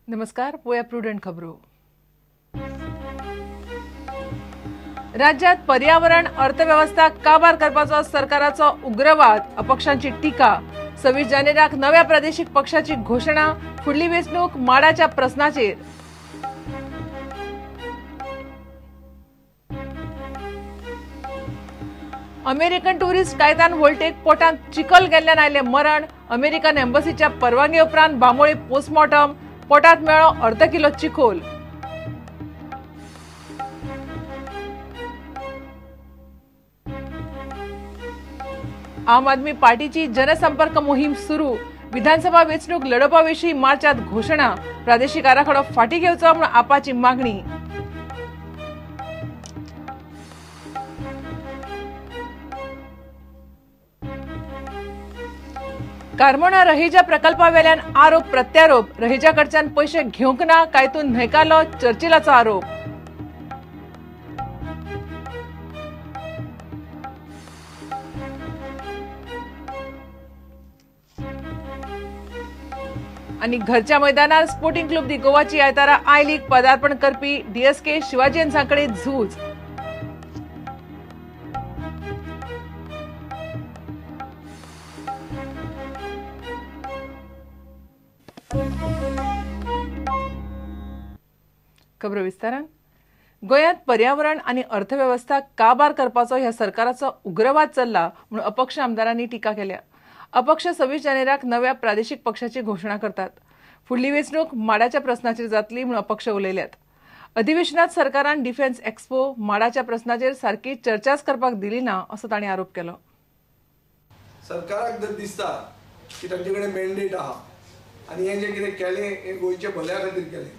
नमस्कार, पोया प्रुडंट खबरो. राज्यात पर्यावरण अर्थवेवस्था काबार करपाचो सरकाराचो उग्रवाद, अपक्षांची टीका. 26 जानेवारीक नव्या प्रादेशिक पक्षाची घोषणा, फुडली वेंचणूक माडाच्या प्रस्नाचेर. अमेरिकन टुरिस्ट कायतान व्होल्टेक पोटांत चिखल गेल्ल्यान आयलें मरण. अमेरिकन एम्बसीच्या परवानगे उपरांत बांबोळे पोस्टमॉर्टम, पोटांत मेळ्ळो अर्द किलो चिखोल. आम आदमी पार्टीची जनसंपर्क मोहीम सुरू. विधानसभा वेंचणूक लढोवपा विशीं मार्चात घोषणा. प्रादेशिक आराखडो फाटीं घेवचो म्हूण आपाची मागणी. कार्मोणा रहेजा प्रकल्पावेल्यान आरोप प्रत्यारोप. रहेजा कडच्यान पयशे घेवंक ना, कायतून न्हयकारलो चर्चिलाचो आरोप. आनी घरच्या मैदानार स्पोर्टिंग क्लब दी गोवाची आयतारा I लीग पदार्पण करपी डीएसके शिवाजीयन्सां कडेन झूज. खबरो विस्तारान. गोंयांत पर्यावरण आनी अर्थवेवस्था काबार करपाचो ह्या सरकाराचो उग्रवाद चल्ला म्हूण अपक्ष आमदारांनी टिका केल्या. अपक्ष 26 जानेवारीक नव्या प्रादेशिक पक्षाची घोषणा करतात. फुडली वेंचणूक माडाच्या प्रस्नाचेर जातली म्हूण अपक्ष उलयल्यात. अधिवेशनात सरकारान डिफेन्स एक्स्पो माडाच्या प्रस्नाचेर सारकी चर्चाच करपाक दिली ना असो तांणी आरोप केलो. सरकाराक जर दिसता की तांचे कडेन मॅन्डेट आहा आनी हें जें कितें केलें हें गोंयच्या भल्या खातीर केलें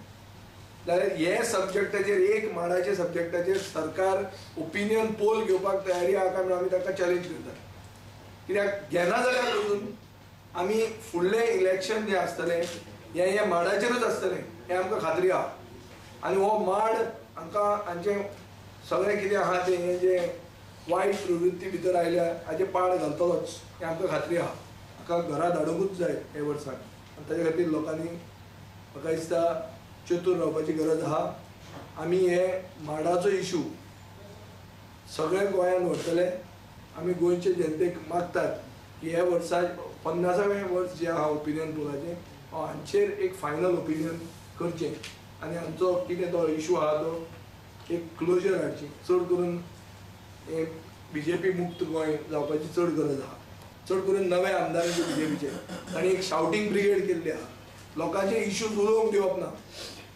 जाल्यार हे सब्जॅक्टाचेर, एक माडाच्या सब्जॅक्टाचेर सरकार ओपिनियन पोल घेवपाक तयारी आहा काय म्हणून आमी तांकां चॅलेंज करतात. कित्याक घेना जाल्यार पसून आमी फुडलें इलेक्शन जें आसतलें हें ह्या माडाचेरूच आसतलें हें आमकां खात्री आहा. आनी हो माड हांकां हांचें सगळें कितें आहा तें हें जें वायट प्रवृत्ती भितर आयल्या हाजें पाड घालतलोच हें आमकां खात्री आहा. हाका घरा धाडुंकूच जाय हे वर्साक आनी ताजे खातीर लोकांनी म्हाका दिसता चतूर रावपाची गरज आहा. आमी हे माडाचो इशू सगळे गोंयांत व्हरतले. आमी गोंयचे जनतेक मागतात की हे वर्सा 50वें वर्स जें आहा ओपिनियन पोलाचें हांचेर एक फायनल ओपिनियन करचें आनी आमचो कितें तो इशू आहा तो एक क्लोजर हाडची. चड करून हे बीजेपी मुक्त गोंय जावपाची चड गरज आहा. चड करून नवे आमदारांचे बीजेपीचे तांणी एक शावटींग ब्रिगेड केल्ली आहा. लोकांचे इश्यूज उलोवंक दिवप ना,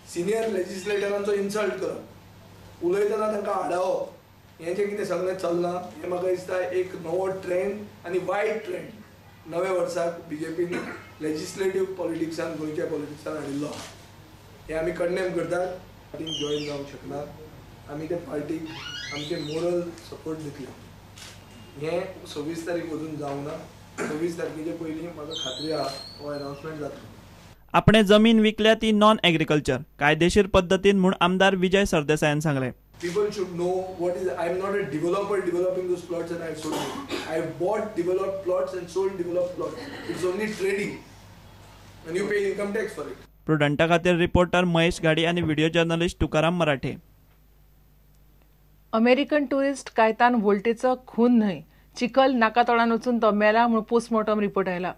सिनियर लेजिस्लेटरांचो इन्सल्ट करप, उलयतना तांकां आडावप, हें जें कितें सगळें चल्लां हें म्हाका दिसता एक नवो ट्रेंड आनी वायट ट्रेंड नव्या वर्साक बीजेपीन लेजिस्लेटीव पॉलिटिक्सान गोंयच्या पॉलिटिक्सान हाडिल्लो आहा. हें आमी कंडेम करतात. पार्टीक जॉयन जावंक शकना, आमी ते पार्टीक आमचे मोरल सपोर्ट दितले. हें 26 तारीख अजून जावंक ना. 26 तारखेचे पयलीं म्हाका खात्री आहा हो अनावन्समेंट जातलो. आपणे जमीन विकल्या ती नॉन एग्रीकल्चर कायदेशीर पद्दतीन म्हूण आमदार विजय सरदेसायान सांगलें. People should know what is. I am not a developer developing those plots and I have sold them. I have bought developed plots and sold developed plots. It's only trading and you pay income tax for it. प्रुडंटा खातीर reporter Mahesh Ghadi आनी video journalist Tukaram Marathe. American tourist Caitan व्होल्टेचो खून न्हय, चिखल नाका तोंडान वचून तो मेला म्हूण पोस्टमॉर्टम रिपोर्ट आयला.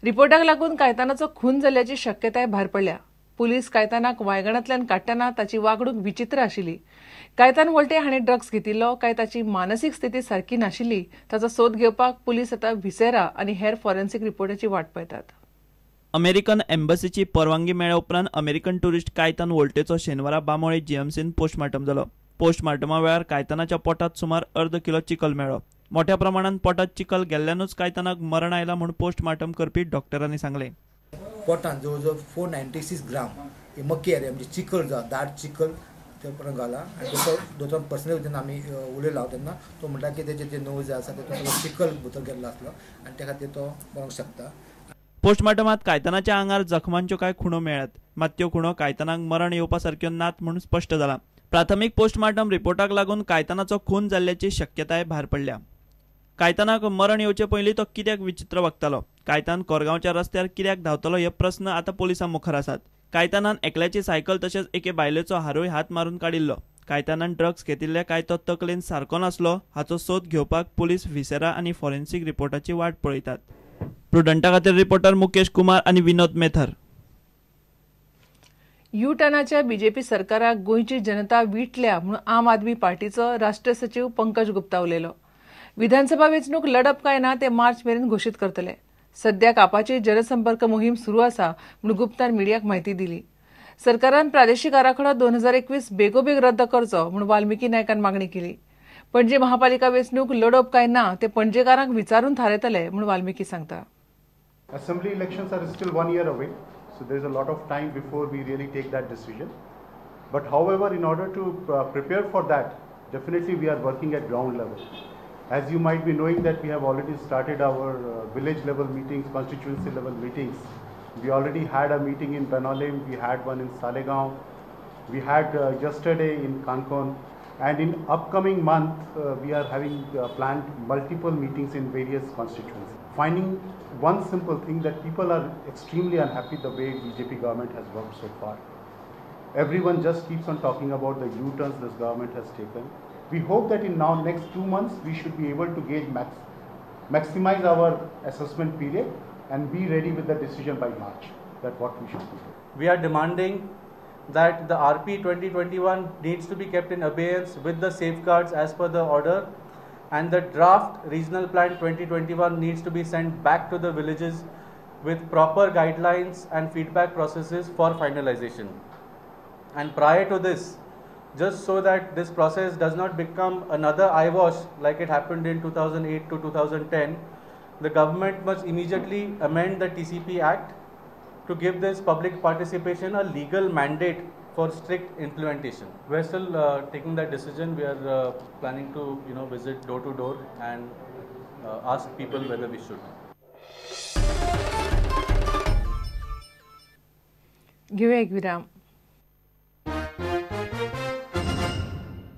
रिपोर्टाक लागून कायतानाचो खून जाल्ल्याची शक्यताय भायर पडल्या. पुलीस कायतानाक वायगणांतल्यान काडटना ताची वागणूक विचित्र आशिल्ली. कायतान व्होल्टे हाणें ड्रग्स घेतिल्लो काय ताची मानसीक स्थिती सारकी नाशिल्ली ताचो सोद घेवपाक पुलीस आतां व्हिसेरा आनी हेर फॉरेन्सिक रिपोर्टाची वाट पळयतात. अमेरिकन एम्बसीची परवानगी मेळ्ळ्या उपरांत अमेरिकन टुरिस्ट कायतान व्होल्टेचो शेनवारा बांबोळे जीएमसीन पोस्टमार्टम जालो. पोस्टमार्टमा वेळार कायतानाच्या पोटांत सुमार अर्द किलो चिखल मेळ्ळो. मोठ्या प्रमाणात पोटांत चिखल गेल्ल्यानूच कायतानाक मरण आयला म्हूण पोस्टमार्टम करपी डॉक्टरांनी सांगलें. पोटांत जवळ जवळ 496 ग्राम हे मक्की आरे म्हणजे चिखल जो दाट चिखल ते घाला. आनी दोतोरान पर्सनली जेन्ना आमी उलयलो तेन्ना तो म्हणटा की तेजे जे नोज जे आसा तेतून सगळो चिखल भितर गेल्लो आसलो आनी त्या खातीर तो मरोंक शकता. पोस्टमार्टमात कायतानाच्या आंगार जखमांच्यो कांय खुणो मेळ्ळ्यात, मात त्यो खुणो कायतानाक मरण येवपा सारक्यो नात म्हूण स्पश्ट जालां. प्राथमीक पोस्टमार्टम रिपोर्टाक लागून कायतानाचो खून जाल्ल्याची शक्यताय भायर पडल्या. कायतानाक मरण येवचे पयलीं तो कित्याक विचित्र वागतालो, कायतान कोरगांवच्या रस्त्यार कित्याक धांवतलो हे प्रस्न आतां पोलिसां मुखार आसात. कायतानान एकल्याची सायकल तशेंच एके बायलेचो हारूय हात मारून काडिल्लो. कायतानान ड्रग्स घेतिल्ले काय तो तकलेन सारको नासलो हाचो सोद घेवपाक पुलीस व्हिसेरा आनी फॉरेन्सिक रिपोर्टाची वाट पळयतात. प्रुडंटा खातीर रिपोर्टर मुकेश कुमार आनी विनोद मेथर. You टर्नाच्या बीजेपी सरकाराक गोंयची जनता विटल्या म्हणून आम आदमी पार्टीचो राष्ट्रीय सचिव पंकज गुप्ता उलयलो. विधानसभा वेंचणूक लढप काय ना ते मार्च मेरेन घोशीत करतले. सध्या कापाची जनसंपर्क मोहीम सुरू आसा म्हणून गुप्तान मिडियाक म्हायती दिली. सरकारान प्रादेशिक आराखडो 2021 बेगोबेग रद्द करचो म्हणून वाल्मिकी नायकान मागणी केली. पणजे महापालिका वेंचणूक लढोवप काय ना ते पणजेकारांक विचारून थारायतले म्हणून वाल्मिकी सांगता. Assembly elections are still 1 year away, so there is a lot of time before we really take that decision. But however, in order to prepare for that, definitely we are working at ground level. As you might be knowing that we have already started our village level meetings, constituency level meetings. We already had a meeting in Benaulim, we had one in Salegaon, we had yesterday in Cancun, and in upcoming month we are having planned multiple meetings in various constituencies. Finding one simple thing that people are extremely unhappy the way BJP government has worked so far. Everyone just keeps on talking about the U-turns this government has taken. We hope that in now next 2 months we should be able to gauge maximize our assessment period and be ready with the decision by March that what we should do. We are demanding that the RP 2021 needs to be kept in abeyance with the safeguards as per the order, and the draft regional plan 2021 needs to be sent back to the villages with proper guidelines and feedback processes for finalization. And prior to this, just so that this process does not become another eyewash like it happened in 2008 to 2010, the government must immediately amend the TCP Act to give this public participation a legal mandate for strict implementation. We are still taking that decision. We are planning to, visit door to door and ask people whether we should. घेऊया एक विराम.